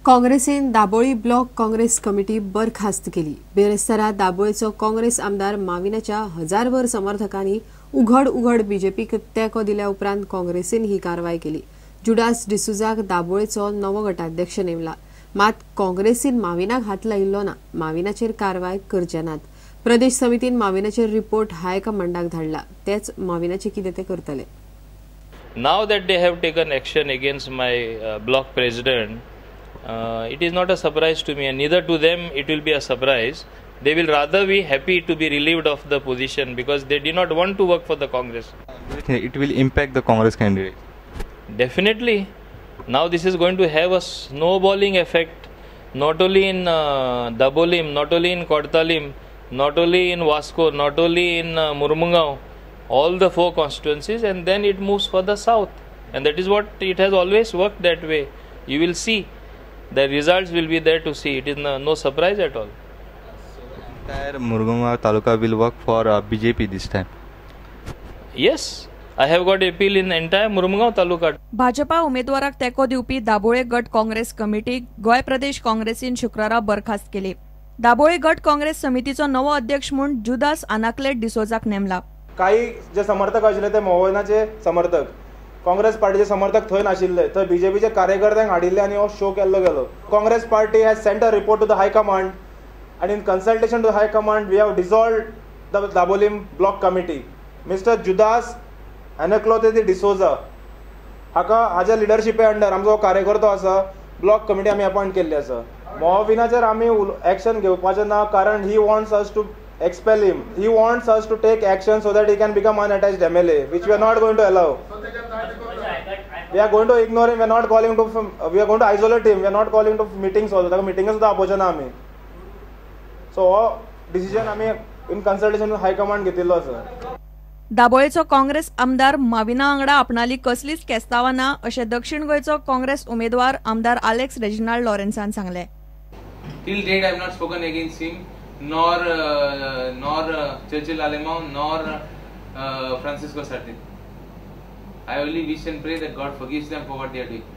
काँग्रेसीन Dabolim block Congress committee बरखास्त केली. बेरेस्तारा दाबोळीचो काँग्रेस आमदार माविनाच्या हजारभर समर्थकांनी उघड उघड बीजेपीक तेंको दिल्या उपरांत काँग्रेसीन ही कारवाय केली. जुडास डिसुजाक दाबोळीचो नवो गटाध्यक्ष नेमला. मात काँग्रेसीन माविनाक हात लायिल्लो ना. माविनाचेर कारवाय करचे नात. प्रदेश समितीन माविनाचेर रिपोर्ट हायकमांडाक धाडला. तेच माविनाचे कितें ते करतले. Now that they have taken action against my block president, it is not a surprise to me, and neither to them it will be a surprise. They will rather be happy to be relieved of the position because they did not want to work for the Congress. It will impact the Congress candidate? Definitely. Now this is going to have a snowballing effect, not only in Dabolim, not only in Cortalim, not only in Vasco, not only in Murmugao, all the four constituencies, and then it moves further south. And that is what it has always worked that way. You will see. The results will be there to see. It is no surprise at all. So the entire Murmugao taluka will work for BJP this time? Yes, I have got appeal in entire Murmugao taluka. Bhajpa उमेदवाराक तेंको दिवपी दाबोळे गट काँग्रेस कमिटीक गोंय प्रदेश काँग्रेसीन शुक्रारा बरखास्त केली. दाबोळे गट काँग्रेस समितीचो नवो अध्यक्ष म्हूण जुदास आनाक्लेट डिसोजाक नेमला. काही जे समर्थक आशिल्ले ते मोहनाचे समर्थक, काँग्रेस पार्टीचे समर्थक थंय नाशिल्ले. थंय बीजेपीचे कार्यकर्त्यांक हाडिल्ले आनी हो शो केल्लो गेलो. Congress party has sent a report to the high command and in consultation to high command we have dissolved the Dabolim block committee. Mister Judas Anacleto D'Souza हाका हाज्या लिडरशिपे अंडर आमचो कार्यकर्तो आसा, ब्लॉक कमिटी आमी appoint केल्ली आसा. मोहविनाचेर आमी action घेवपाचें ना, कारण he wants us to expel him. He wants us to take action so that he can become unattached MLA, which we are not going to allow. We are going to ignore him. We are not calling to. We are going to isolate him. We are not calling to meetings also. ताका meetings सुद्दां आपोवचे ना आमी. So हो decision आमी in consultation with high command घेतिल्लो आसा. दाबोळेचो काँग्रेस आमदार माविना वांगडा आपणाली कसलीच केस्तावां ना अशें दक्षिण गोंयचो काँग्रेस उमेदवार आमदार आलेक्स रेजिनाल्ड लॉरेन्सान सांगलें. Till date I have not spoken against him, nor Churchill Alemao, nor Francisco Sardin. I only wish and pray that God forgives them for what they are doing.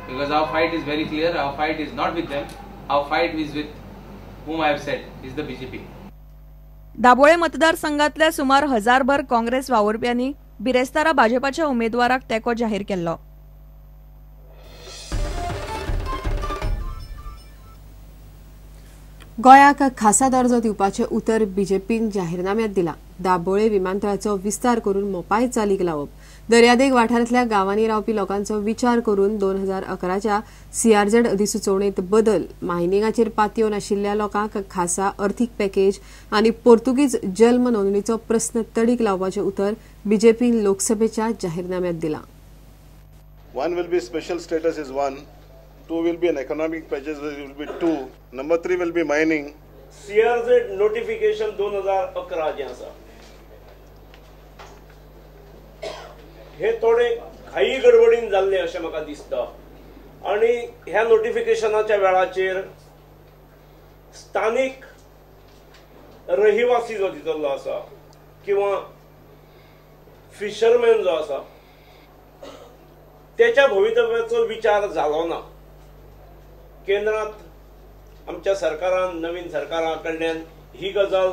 Because our fight is very clear. Our fight is not with them. Our fight is with whom I have said is the BJP. Dabolim मतदारसंघातल्या सुमार हजारभर काँग्रेस वावुरप्यांनी बिरेस्तारा भाजपाच्या उमेदवाराक तेंको जाहीर केल्लो. गोंयाक खासा दर्जो दिवपाचें उतर बीजेपीन जाहीरनाम्यात दिला. दाबोळे विमानतळाचो विस्तार करून मोपाय चालीक लावप, दर्यादेग वाठारांतल्या गांवांनी रावपी लोकांचो विचार करून 2011च्या सीआरझेड अधिसुचोवणेंत बदल, मायनिंगाचेर पातयो नाशिल्ल्या लोकांक खासा अर्थीक पॅकेज आनी पोर्तुगीज जल्म नोंदणीचो प्रस्न तडीक लावपाचें उतर बीजेपीन लोकसभेच्या जाहीरनाम्यात दिला. One will be special status is one, two will be an economic package will be two, number three will be mining. CRZ notification 2011 जें आसा हे थोडे घाई गडबडीन जाल्ले अशें म्हाका दिसता आनी ह्या नोटिफिकेशनाच्या वेळाचेर स्थानीक रहिवासी जो तितलो आसा किंवा फिशरमॅन जो आसा त्याच्या भवितव्याचो विचार जालो ना. केंद्रात आमच्या सरकारान, नवीन सरकारा कडल्यान ही गजाल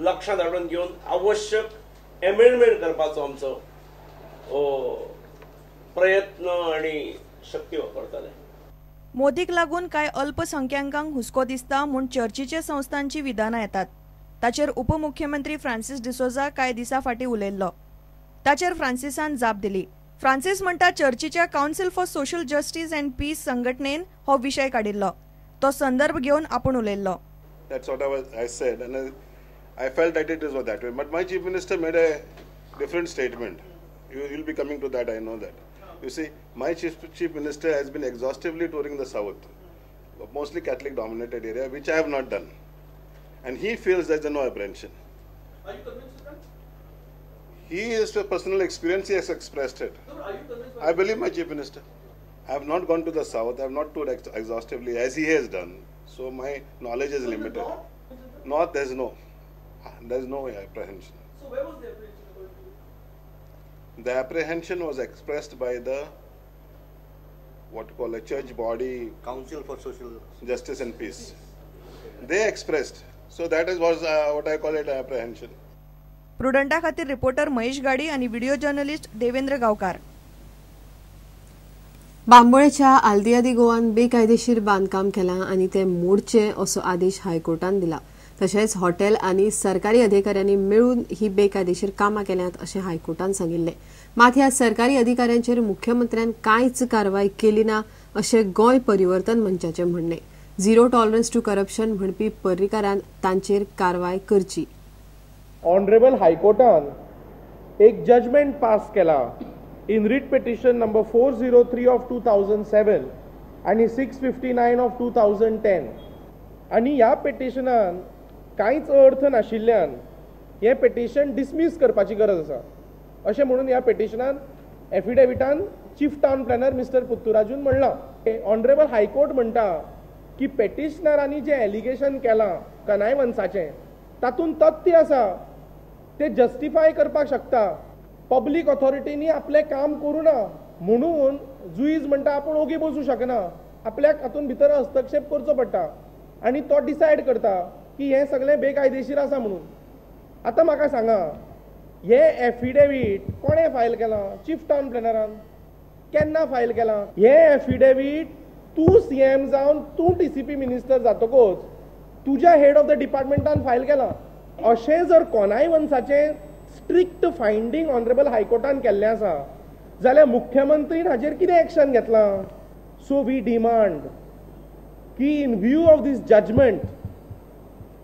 लक्षांत हाडून घेवन आवश्यक एमेंडमेंट करपाचो आमचो प्रयत्न आनी शक्ती वापरतले. मोदीक लागून कांय अल्पसंख्याकांक हुस्को दिसता म्हूण चर्चीचे संस्थांची विधानां येतात. ताचेर उपमुख्यमंत्री फ्रांसीस डिसोजा कांय दिसां फाटीं उलयल्लो. ताचेर फ्रांसिसान जाप दिली. फ्रांसीस म्हणटा चर्चीच्या council for social justice and peace संघटनेन हो विशय काडिल्लो. तो संदर्भ घेवन आपूण उलयल्लो. That's what I said, and I felt that it is that way. But my chief minister made a different statement. You will be coming to that, I know that. You see, my chief minister has been exhaustively touring the south, mostly Catholic dominated area, which I have not done. And he feels there's no apprehension. Are you convinced with that? He is a personal experience, he has expressed it. No, are you convinced? I believe my chief minister. I have not gone to the south, I have not toured exhaustively as he has done. So my knowledge is limited. North, there's no apprehension. So where was the apprehension? The apprehension was expressed by the what you call a church body, Council for Social Justice and Peace. They expressed. So that is was what I call it apprehension. प्रुडंटा खातीर reporter Mahesh गाडी आणि video journalist Devendra गावकार. बांबोळेच्या आल्दियादी गोवान बेकायदेशीर बांदकाम केलां आनी ते मोडचे असो आदेश हायकोर्टान दिला. तशेंच हॉटेल आनी सरकारी अधिकाऱ्यांनी मेळून ही बेकायदेशीर कामां केल्यांत अशें हायकोर्टान सांगिल्लें. मात ह्या सरकारी अधिकाऱ्यांचेर मुख्यमंत्र्यान कांयच कारवाय केली ना अशें गोंय परिवर्तन मंचाचें म्हणणें. झिरो टॉलरन्स टू करप्शन म्हणपी पर्रीकारान तांचेर कारवाय करची. ऑनरेबल हायकोर्टान एक जजमेंट पास केला in writ petition number 403 of 2007 आनी 659 ऑफ 2010 आनी ह्या पिटिशनान कांयच अर्थ नाशिल्ल्यान हें पिटिशन डिसमीस करपाची गरज आसा अशें म्हणून ह्या पिटिशनान एफिडेविटान चीफ टावन प्लॅनर मिस्टर पुत्तुराजून म्हणलां. ऑनरेबल हायकोर्ट म्हणटा की पेटिशनरांनी जें एलिगेशन केलां कनायवन्साचें तातूंत तथ्य आसा, ते जस्टिफाय करपाक शकता. पब्लीक ऑथॉरिटींनी आपलें काम करूं ना म्हणून जुईज म्हणटा आपूण ओगी बसूं शकना, आपल्याक हातूंत भितर हस्तक्षेप करचो पडटा आनी तो डिसायड करता की हें सगळें बेकायदेशीर आसा म्हणून. आतां म्हाका सांगा, हें एफिडेवीट कोणें फायल केलां? चीफ टावन प्लॅनरान. केन्ना फायल केलां हें एफिडेवीट? तूं सीएम जावन तूं टीसीपी मिनिस्टर जातकूच तुज्या हेड ऑफ the डिपार्टमेंटान फायल केलां. अशें जर कोनायवन्साचें स्ट्रिक्ट फायंडींग ऑनरेबल हायकोर्टान केल्लें आसा जाल्यार मुख्यमंत्रीन हाचेर कितें एक्शन घेतलां? सो we demand की in view of this judgment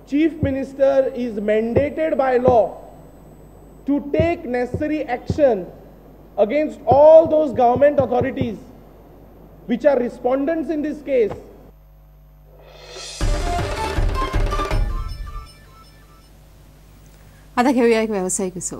chief minister is mandated by law to take necessary action against all those government authorities which are respondents in this case. आता घेऊया एक व्यावसायिक विसव.